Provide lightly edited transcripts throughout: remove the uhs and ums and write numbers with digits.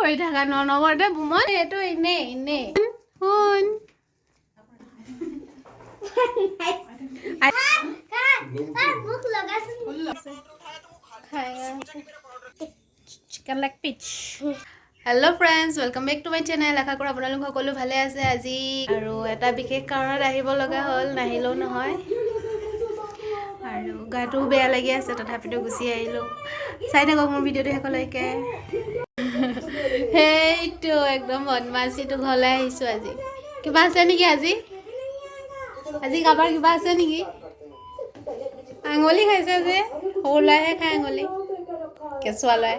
কৰি থাকা অনবৰতে বুমন? এইটো এনেই এনেই। শুন। মোক লগাচোন। খাই chicken leg piece. Hello friends, welcome back to my channel. আশা কৰোঁ আপোনালোক সকলো ভালে আছে। আজি আৰু এটা বিশেষ কাৰণত আহিব লগা হ'ল, নাহিলেও নহয়। আৰু গাটোও বেয়া লাগি আছে, তথাপিতো গুচি আহিলোঁ। চাই থাকক মোৰ ভিডিঅ'টো শেষলৈকে। সেইটো একদম বদমাচিটো ঘৰলৈ আহিছোঁ আজি। কিবা আছে নেকি আজি? আজি কাৰোবাৰ কিবা আছে নেকি? আঙুলি খাইছে যে, সৰু ল'ৰাইহে খায় আঙুলি, কেঁচুৱা ল'ৰাই।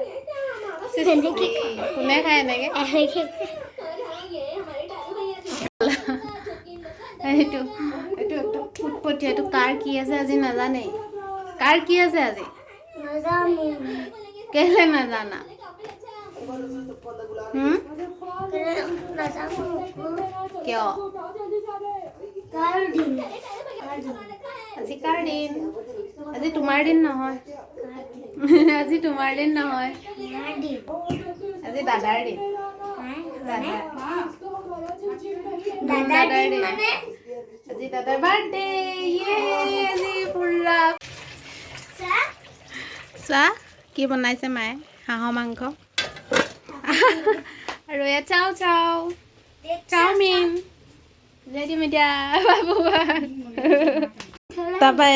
কোনে খায় এনেকে? এইটো এইটো একদম ফুটপটীয়া। এইটো কাৰ কি আছে আজি নাজানেই। কাৰ কি আছে আজি? কেলে নাজানা? কিয়? আজি কাৰ দিন? আজি তোমাৰ দিন নহয়। আজি তোমাৰ দিন নহয়, আজি দাদাৰ দিন। দাদাৰ দিন আজি, দাদাৰ বাৰ্থডে। ইয়ে, আজি পুৰা চোৱা কি বনাইছে মায়ে, হাঁহৰ মাংস আৰু ইয়াত চাও চাও চাওমিন উলিয়াই দিম এতিয়া বাবু। তাৰপৰা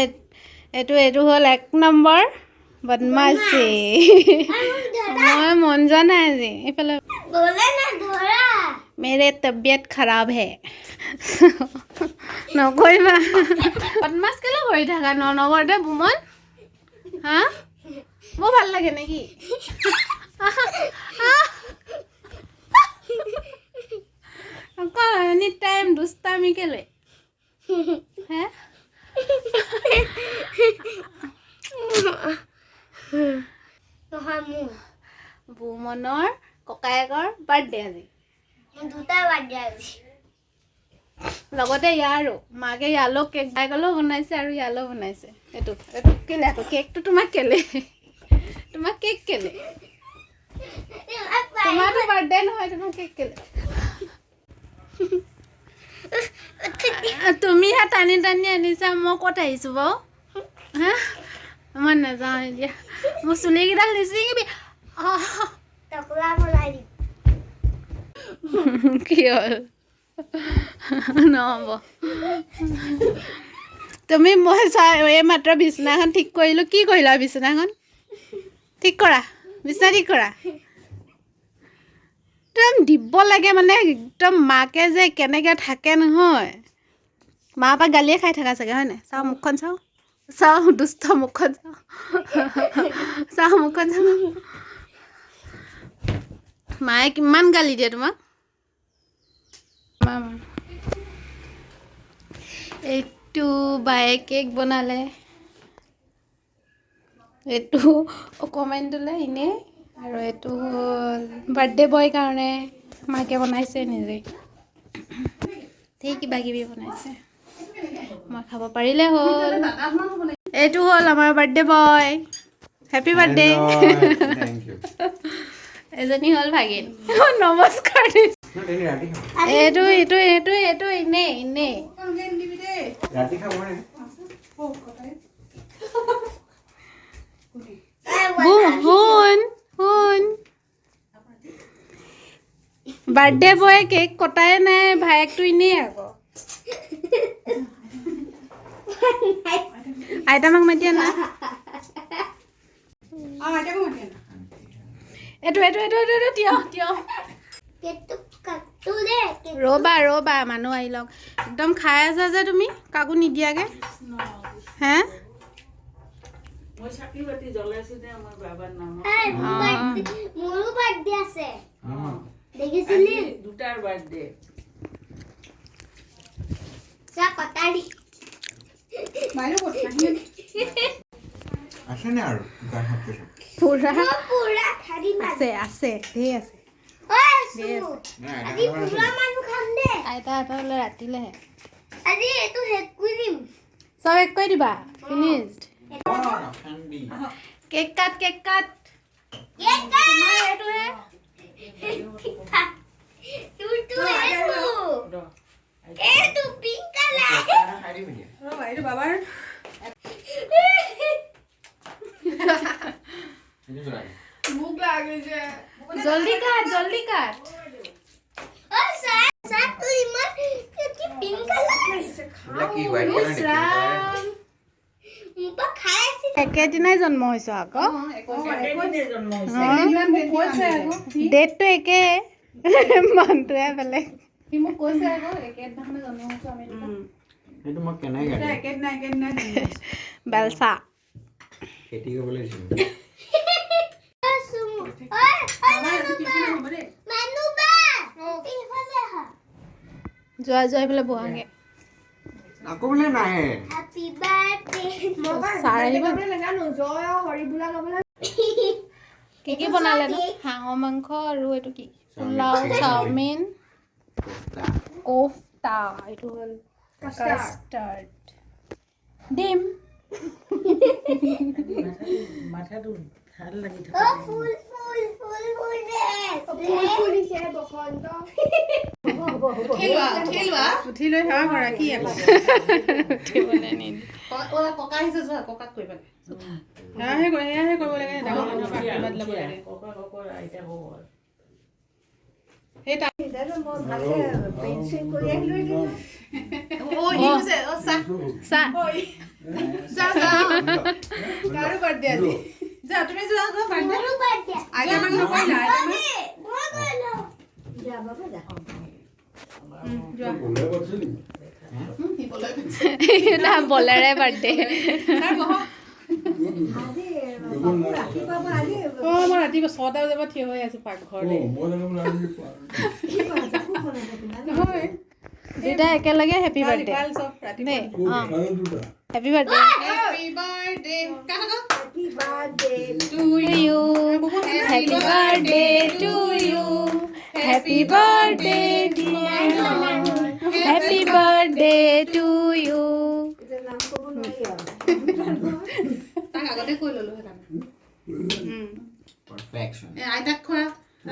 এইটো এইটো হ'ল এক নম্বৰ বদমাচি। মই মন যোৱা নাই আজি এইফালে। মেৰে তবিয়ত খাৰাব হে, নকৰিবা। বদমাছ কেলে কৰি থাকা অনবৰতে বুমন? হা, বৰ ভাল লাগে নেকি? অকল এনি টাইম দুষ্টামি কেলে হে? বুমনৰ ককায়েকৰ বাৰ্থডে আজি, লগতে ইয়াৰো মাকে ইয়ালৈও কেক বায়েকলৈও বনাইছে আৰু ইয়ালৈও বনাইছে। এইটো এইটো কেলে আকৌ কেকটো তোমাক কেলে? তোমাক কেক কেলে? তোমাৰতো বাৰ্থডে নহয়, তোমাক কেক কেলে? তুমিহে টানি টানি আনিছা। মই ক'ত আহিছোঁ বাৰু? হা, মই নাযাওঁ এতিয়া। মোৰ চুলিকেইডাল নিচিঙিবি। কি হ'ল? নহ'ব। তুমি মই চাই এই মাত্ৰ বিচনাখন ঠিক কৰিলোঁ। কি কৰিলা? বিচনাখন ঠিক কৰা, বিচনা ঠিক কৰা। একদম দিব লাগে মানে, একদম মাকে যে কেনেকৈ থাকে নহয়। মাৰ পৰা গালিয়ে খাই থাকা চাগে, হয় নাই? চাওঁ মুখখন, চাওঁ চাওঁ, দুষ্ট মুখখন চাওঁ, চাওঁ মুখখন চাওঁ। মায়ে কিমান গালি দিয়ে তোমাক। এইটো বায়ে কেক বনালে, এইটো অকণমানটোলৈ এনেই, আৰু এইটো হ'ল বাৰ্থডে বয় কাৰণে মাকে বনাইছে নিজে। ধেৰ কিবা কিবি বনাইছে, মই খাব পাৰিলে হ'ল। এইটো হ'ল আমাৰ বাৰ্থডে বয়, হেপী বাৰ্থডে। এজনী হ'ল ভাগিন, নমস্কাৰ। এইটো এইটো এইটো এইটো এনেই এনেই। শুন শুন, বাৰ্থডে বয়ে কেক কটাই নাই, ভায়েকটো এনেই আকৌ। আইতামাক মাতি আনা। এইটো এইটো এইটো এইটো এইটো তিয়হ তিয়হ। ৰ'বা ৰ'বা, মানুহ আহি লওক। একদম খাই আছা যে তুমি, কাকো নিদিয়াকে? হে, আছে আছে, ধেৰ আছে। আইতা ৰাতিলেহে চব এক কৰি দিবা। Finished. Cake cut, cake cut. তোমাৰ এইটোহে। বাবাৰ। মোক লাগিছে। জল্দি কাট, জল্দি কাট। অ ছাৰ, ছাৰ, তোৰ ইমান কি পিংক কালাৰ। এইবিলাক কি, হোৱাইট কালাৰ নে পিংক কালাৰ? মোৰ পৰা খাই আছে। একেদিনাই জন্ম হৈছ আকৌ। জন্ম হৈছে। মোক কৈছে আকৌ। ডেটটো একে, মানুহটোৱে বেলেগ। সি মোক কৈছে আকৌ, একেদিনাখনে জন্ম হৈছো আমি দুটা। সেইটো মই কেনেকৈ কাটিম? একেদিনা একেদিনা জন্ম হৈছো। বেলচা। খেতি কৰিবলৈ দিছিলোঁ। আছো। ঐ ঐ, মানুহ বা, মানুহ বা, এইফালে আহা। যোৱা যোৱা, এইফালে বহাগে। আকৌ বোলে নাহে। Happy birthday. Sir আহিব। নাজানো, জয় আৰু হৰি বোলা গাবলৈ। কি কি বনালে নো? হাঁহৰ মাংস আৰু এইটো কি, পোলাও, চাওমিন, কোফতা, এইটো হ'ল কাষ্টাৰ্ড, ডিম। মাথাটো ভাল লাগি অ থকা। ফুল ফুল ফুল ফুল দে। ফুল ফুলিছে বসন্ত। উঠি লৈ সেৱা কৰা কি আকৌ। উঠিবলৈ নিদিয়ে। ককা আহিছে, যোৱা, ককাক কৰিবা। সেৱাহে কৰে, সেয়াহে কৰিব লাগে। ডাঙৰ মানুহৰ পৰা আশীৰ্বাদ ল'ব লাগে। ককা ককৰ আইতা ককৰ। সেই তাত অ, চাহ। কাৰো বাৰ্থডে আজি। যা, তুমি যোৱা, যোৱা বাৰ্থডে। মোৰো বাৰ্থডে। আইতা মাক নকৰিলা? আইতা মাক। মই কৰিলো। যোৱা। না, বলেৰে বাৰ্থডে। ছাৰ বহক। অ, মই ৰাতিপুৱা 6টা বজাৰ পৰা থিয় হৈ আছো পাকঘৰতে। নহয়। দুইটা একেলগে হেপী বাৰ্থডে। ভাল চব ৰাতিপুৱা। দেই, অঁ, happy birthday. Happy birthday. To you, happy birthday to you, happy birthday dear, happy birthday to you. তাক আগতে কৈ ললো সেইকাৰণে। পাৰফেকশ্যন। এ আইতাক খোৱা,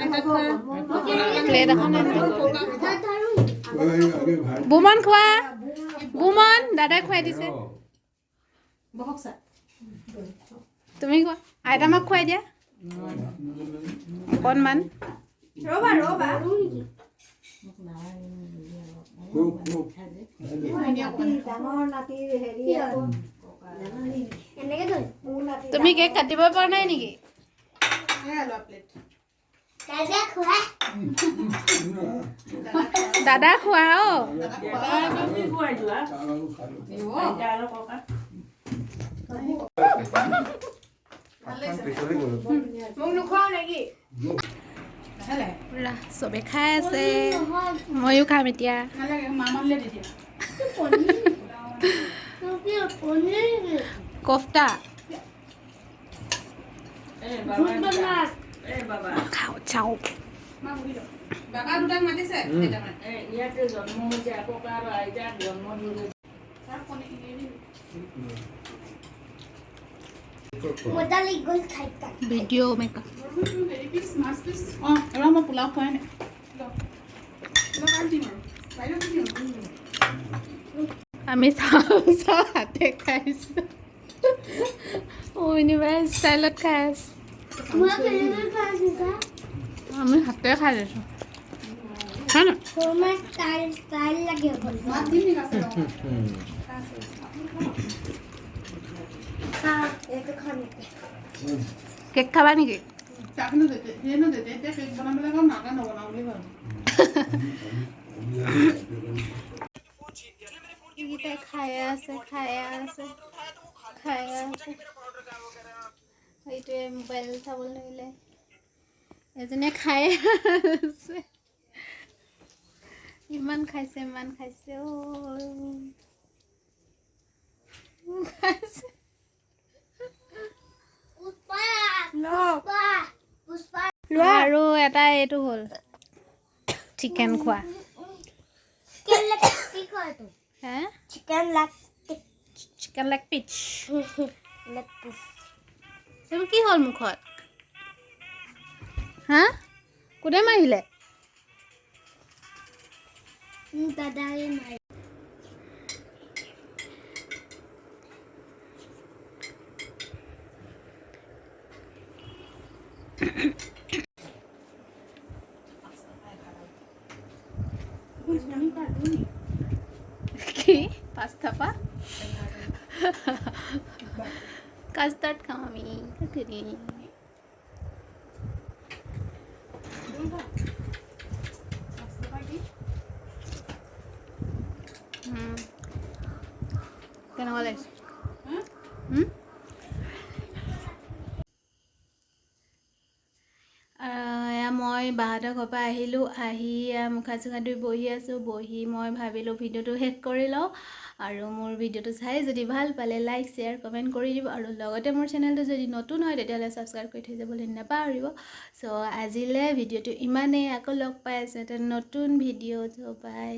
আইতাক খোৱা। প্লেট এখন আনি। বুমন খোৱা, বুমন, দাদাই খুৱাই দিছে। বহক ছাৰ। তুমি খোৱা, আইতা মাক খুৱাই দিয়া অকণমান। ৰ'বা ৰ'বা। ডাঙৰ নাতিৰ হেৰি আকৌ। এনেকে ধৰি। তুমি কেক কাটিব পৰা নাই নেকি? এয়া লোৱা প্লেট। দাদা খোৱা। দাদা খোৱা অ। তুমি খুৱাই যোৱা আইতা আৰু ককা। পিছলি গ'লো। মোক নোখোৱাও নেকি? লাহে লাহে। পুৰা চবে খাই আছে, ময়ো খাম এতিয়া। নালাগে, মা মানিলে দি দিয়া। পনীৰ। কোফটা। এ বাবা, এ বাবা। খাওঁ চাওঁ। মা বহি লওক। বাবা দুটাক মাতিছে কেইটামান। এ ইয়াতে জন্ম হৈছে, ককা আৰু আইতাক জন্ম দিলে। ছাৰ, পনীৰ। মজা লাগি গ'ল খাই তাক। Video' maker. হেৰি পিচ, মাছ পিচ। অঁ, এবাৰ মই পোলাও খোৱাই নাই। লওক, আৰু দিম আৰু বাইদেউ, কি দিম? আমি চাওঁ চাওঁ হাতে খাইছোঁ, ইউনিভাৰ্চ ষ্টাইলত খাই আছোঁ। মই কেনেকৈ খাইছোঁ? আমি হাতে খাই আছোঁ, হয় ন? তোমাৰ ষ্টাইল ষ্টাইল লাগে অকল। মাছ দিম নেকি? আছে। খা, এইটো খাম। কেক খাবা নেকি? চাহখিনি যেতিয়া যেতিয়া এতিয়া কেক বনাবলৈ কওঁ, নাকে নবনাওঁ বুলি ভাবোঁ। এইকেইটাই খায়ে আছে, খায়ে আছে, খায়ে আছে। সেইটোৱে মোবাইল চাবলৈ ধৰিলে, এজনীয়ে খায়ে আছে। ইমান খাইছে, ইমান খাইছে, অ' খাইছে। পুষ্পা, পুষ্পা, পুষ্পা। আৰু এটা এইটো হ'ল চিকেন খোৱা। চিকেন লেগ পিচ হয় তো। হে? Chicken leg. Chicken leg piece. Leg piece. এইবোৰ কি হ'ল মুখত? হা, কোনে মাৰিলে? দাদাই মাৰি। কাৰ্টুন। কি পাঁচটা পা কাষ্টাৰ্ড খাম আমি কাকুৰি। কেনেকুৱা লাগিছে? হুম? এয়া মই বাহঁতৰ ঘৰৰ পৰা আহিলোঁ। আহি এয়া মুখা চুখা ধুই বহি আছোঁ। বহি মই ভাবিলোঁ ভিডিঅ'টো শেষ কৰি লওঁ। আৰু মোৰ ভিডিঅ'টো চাই যদি ভাল পালে লাইক, শ্বেয়াৰ, কমেণ্ট কৰি দিব আৰু লগতে মোৰ চেনেলটো যদি নতুন হয়, তেতিয়াহ'লে ছাবস্ক্ৰাইব কৰি থৈ যাবলৈ নাপাহৰিব। চ' আজিলৈ ভিডিঅ'টো ইমানেই। আকৌ লগ পাই আছোঁ এটা নতুন ভিডিঅ'ত। বাই।